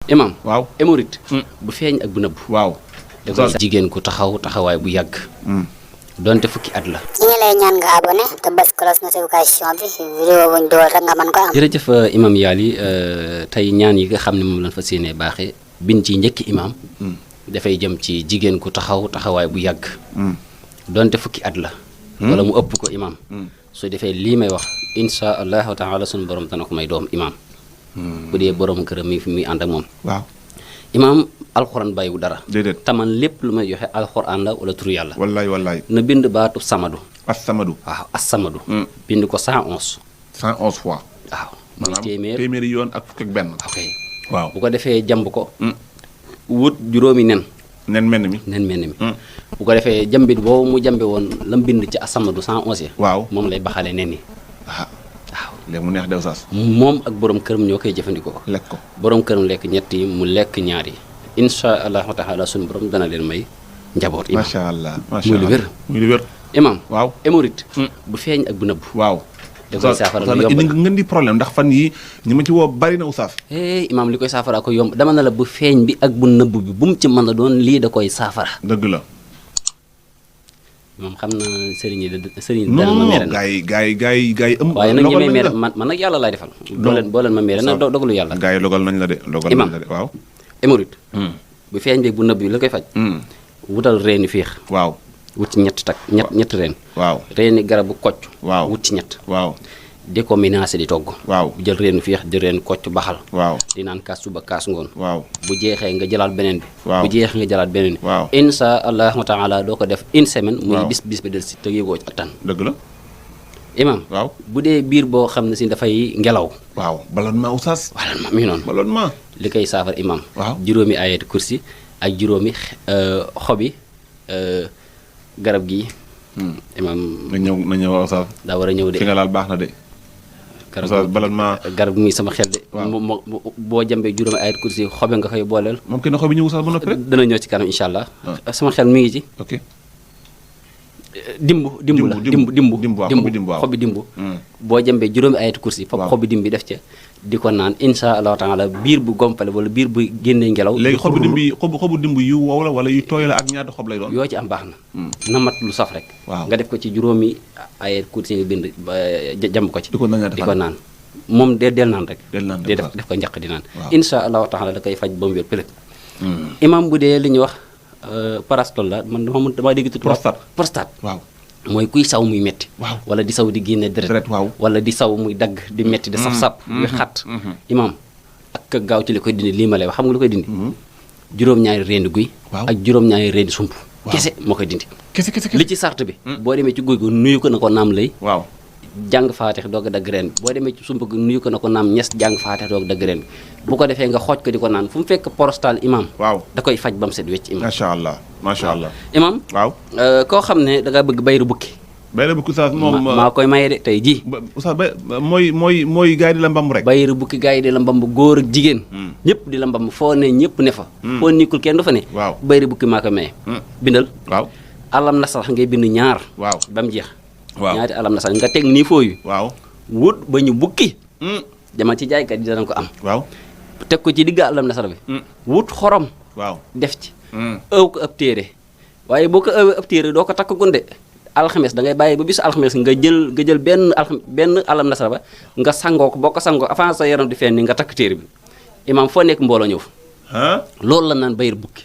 imam waaw hémorroïde bu feeñ ak bu nëbb waaw da koy jigéen ku taxawaay bu yàgg donte fukki at la ñu ngi lay ñaan nga abonné te bës cloche notification bi vidéo buñ dugal rek nga mën ko am. jërëjëf imam Yaly tey ñaan yi nga xam ne moom lañ fa séenee baaxee bin ci njëkki imam dafay jëm ci jigéen ku taxawaay bu yàgg donte fukki at la wala mu ëpp ko imam su defee lii may wax insha allahu taala suñu borom dana ko may doom imam bu dee borom këram mi ànd ak moom waaw imam alxuraan bàyyiwu dara déedéet taman lépp lu may joxe alxuraan la wala turu yàlla wallaay na bind baatu samadu as-samadu waaw as-samadu bind ko 111 111 fois waaw muy maanaam téeméeri yoon ak fukk ak benn ok waaw bu ko defee jamb ko wut juróomi nen mel mi bu ko defee jambit boobu mu jambe woon lam bind ci asamadu 111 ya waaw moom lay baxale nen yi waaw léegi mu neex dew saas moom ak borom këram ñoo koy jëfandikoo lekk ko borom këram lekk ñett yi mu lekk ñaar yi insha allahu taala suñu borom dana leen may njaboot imam macha allah muy lu wér imam waaw hémorroïde bu feeñ ak bu nëbb waaw da koy saafara lu yomb ngeen di problème ndax fan yi ñi ma ci woo bari na oustaz imam li koy saafara ko yomb dama na la bu feeñ bi ak bu nëbb bi bu mu ci mën a doon lii da koy saafara dëgg la moom xam na sëriñ dal ma mere gaay yi ëmb waaye nag ñi may mere man nag yàlla laay defal boo leen ma mere nag dogalu yàlla gaay yi logal nañ la de waaw hémorroïde bu feeñ bi bu nëbb bi la koy faj wutal reeni fiix waaw wut ci ñett ñett reen waaw reeni garabu kocc waaw wut ci ñett waaw di ko menacé di togg waaw jël reenu fiix jël reen kocc baxal waaw di naan kaas suba kaas ngoon waaw bu jeexee nga jëlaat beneen bi waaw bu jeexee nga jëlaat beneen bi waaw insha allahu taala doo ko def une semaine muy bis bi del si te yëgoo ci attan dëgg la imam waaw bu dee biir boo xam ne si dafay ngelaw waaw ballonnement oustaz ballonnement mi ngi noonu ballonnement li koy saafara imam waaw juróomi ayati kursi ak juróomi xobi garab gi imam na ñëw oustaz daa war a ñëw de fi nga laal baax na de oustaz ballonnement garab muy sama xel de boo jambee juróomi ayati kursi xobe nga koy booleel moom kenn xobi ñëw oustaz ba noppi rek dana ñëw ci kanam insha allah sama xel mi ngi ci ok xobi dimbu boo jambee juróomi ayati kursi foofu xobi dimb bi def ca di ko naan insha allahu taala biir bu gompale wala biir bu génnee ngelaw léegi xobu dimb yu wow la wala yu tooy la ak ñaata xob lay doon yoo ci am baax na na mat lu saf rek waaw nga def ko ci juróomi ayati kursi nga bind jamb ko ci di ko naan moom del naan rek def ko njaq di naan insha allahu taala da koy faj ba mu wér pëlëg imam bu dee li ñuy wax parastol la man dama dégg tudd prostate waaw mooy kuy saw muy metti waaw wala di saw di génne deret waaw wala di saw muy dagg di metti di saf-sap di xat imam ak gaaw ci li koy dindi lii ma lay wax xam nga lu koy dindi juróom-ñaari rendi guy ak juróom-ñaari rendi sump kese moo koy dindi kese li ci sart bi boo demee ci guy gu nuyu ko na ko naam lay waaw jàng faatix doog a dagg reen bi boo demee ci sump gi nuyu ko na ko naam ñes jàng faatix doog a dagg reen bi bu ko defee nga xooj ko di ko naan fu mu fekk prostal imam waaw da koy faj ba mu set wecc imam macha allah imam waaw koo xam ne da nga bëgg bayru bukki oustaz moom maa koy maye de tey jii oustaz mooy gars yi di la mbamb rek bayru bukki gars yi di la mbamb góor ak jigéen ñëpp di la mbamb foo ne ñëpp ne fa foo nikkul kenn du fa ne waaw bayru bukki maa koy maye bindal waaw alam nasarax ngay bind ñaar waaw ba mu jeex waaw ñaati alam nasarax nga teg nii fooyu waaw wut ba ñu bukki demal ci jaaykat yi danañ ko am waaw teg ko ci digga alam nasara bi wut xorom waaw def ci ëw ko ab téere waaye boo ko ëwee ab téere doo ko takk gunde alxames da ngay bàyyi ba bisu alxames nga jël benn alam nasara ba nga sangoo ko boo ko sangoo avant sa yaram di fenn ni nga takk téere bi imam foo nekk mbooloo ñëw fa loolu la naan bayir bukki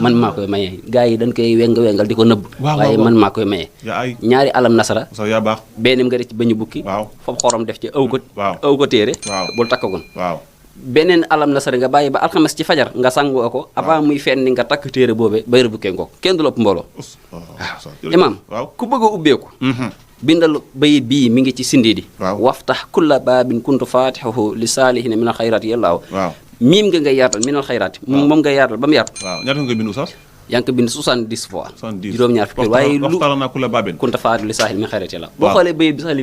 man maa koy maye gars yi dañ koy wengal di ko nëbb waaye man maa koy maye ñaari alam nasara yaa baax benn nga def ci bañu bukki foofu xorom def ci ëw ko téere bul takkagun beneen alam nasara nga bàyyi ba alxames ci fajar nga sangoo ko avant muy fenn ni nga takk téere boobee bayir bukkee ngoog kenn du la ëpp mbooloo waaw imam ku bëgg a ubbeeku bindal bayit bii mi ngi ci sindiidi waftax kulla baabin kuntu faatixahu li saalihina min al xayraati yàllaaw miim nga ngay yaatal minal xayraati moom ngay yaatal ba mu yaatu waaw ñaata nga bindu sax yaa ngi ko bind 70 fois juróom-ñaar fukki waaye lu waxtaana kulla baabin kunta faatixahu li saalihina min xayraati yàllaaw boo xoolee bayit bi sax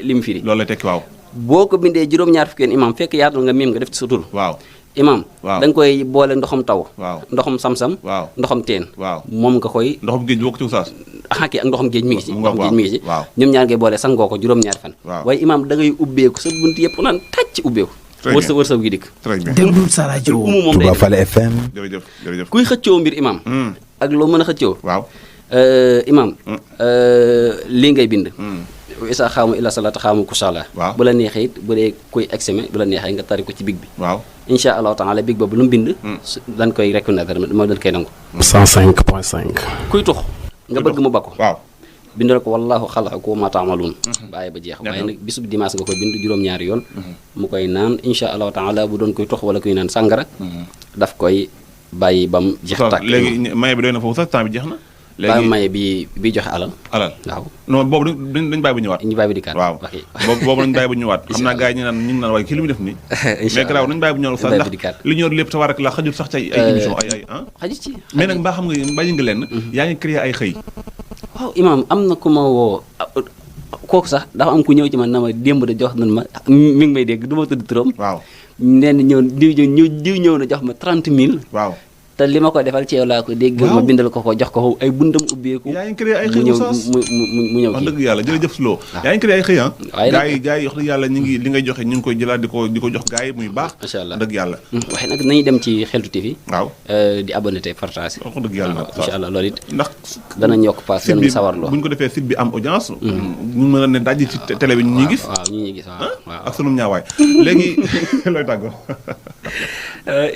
li mu firi loolu lay tekki waaw boo ko bindee juróom-ñaar fukki imam fekk yaatal nga miim nga def ci sa tur waaw imam waaw da nga koy boole ndoxam taw waaw ndoxam sam-sam waaw ndoxam teen waaw moom nga koy ndoxam géej bokk ci oustaz xàkki ak ndoxam géej mi ngi ci ndoxam géej mi ngi ci waaw ñoom ñaar ngay boole sangoo ko juróom-ñaari fan waaw waaye imam da ngay ubbeeku sa bunt yëpp naan tàcc ubbeeku wërsëg gi dikk. très bien déglul sa rajo moom Touba Fall FM. jërëjëf kuy xëccoo mbir imam ak loo mën a xëccoo. waaw imam lii ngay bind. isa xaamu ila salata xaamu kusala. waaw bu la neexee it bu dee kuy examen bu la neexee nga tari ko ci big bi. waaw incha allahu taala big boobu lu mu bind. dañ koy reconnaître moo dañ koy nangu. 105.5. kuy tux nga bëgg mu bakko. waaw bindal ko wallahu xalaqakum wa ma ta'malun. bàyyi ba jeex waaye nag bisub dimanche nga koy bind juróom-ñaari yoon. mu koy naan incha allahu taala bu doon koy tux wala kuy naan sàngara. daf koy bàyyi bam jeex tàkk. léegi maye bi doy na foofu sax temps bi jeex na. léegi maye bi joxe alal. waaw non boobu dañ bàyyi bu ñëwaat. ñu bàyyi bu dikkaat waaw boobu nañ bàyyi bu ñëwaat. xam naa gars yi ñu ngi naan waaye kii lu muy def nii. mais garaaw nañ bàyyi bu ñëwaat sax ndax li ñu yor lépp tabarak la xajul sax ci ay émission ay xajul ci mais nag mbaa xam nga bàyyi nga leen yaa ngi créé ay xëy. waaw imam am na ku ma woo kooku sax dafa am ku ñëw ci man na ma démb de jox nañ ma mi ngi may dégg du ma tudd turam. waaw nee na diw ñëw na jox ma 30 000. waaw te li ma ko defal ci yow laa ko dégg. ma bindal ko jox ko ay bundam ubbeeku. yaa ngi créé ay xëy mu ñëw wax dëgg yàlla jërëjëf Lo yaa ngi créé ay xëy waaye gars yi wax dëgg yàlla ñu ngi li ngay joxe ñu ngi koy jëlaat di ko jox gars yi muy baax. macha allah dëgg yàlla waaye nag nañu dem ci Xeltu TV. waaw di abonné te partage. wax dëgg yàlla incha allah loolu it ndax danañ yokk paas danañ sawarloo bu ñu ko defee site bi am audience ñu mën a ne daj ci télé bi ñu ñuy gis waaw ñu ñuy gis waaw ak sunum ñaawaay léegi looy tàggoo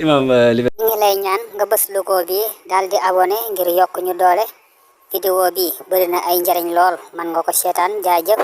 imam ñu ngi lay ñaan nga bës logo bi daal di abonné ngir yokk ñu doole vidéo bi bëri na ay njariñ lool man nga ko seetaan jaajëf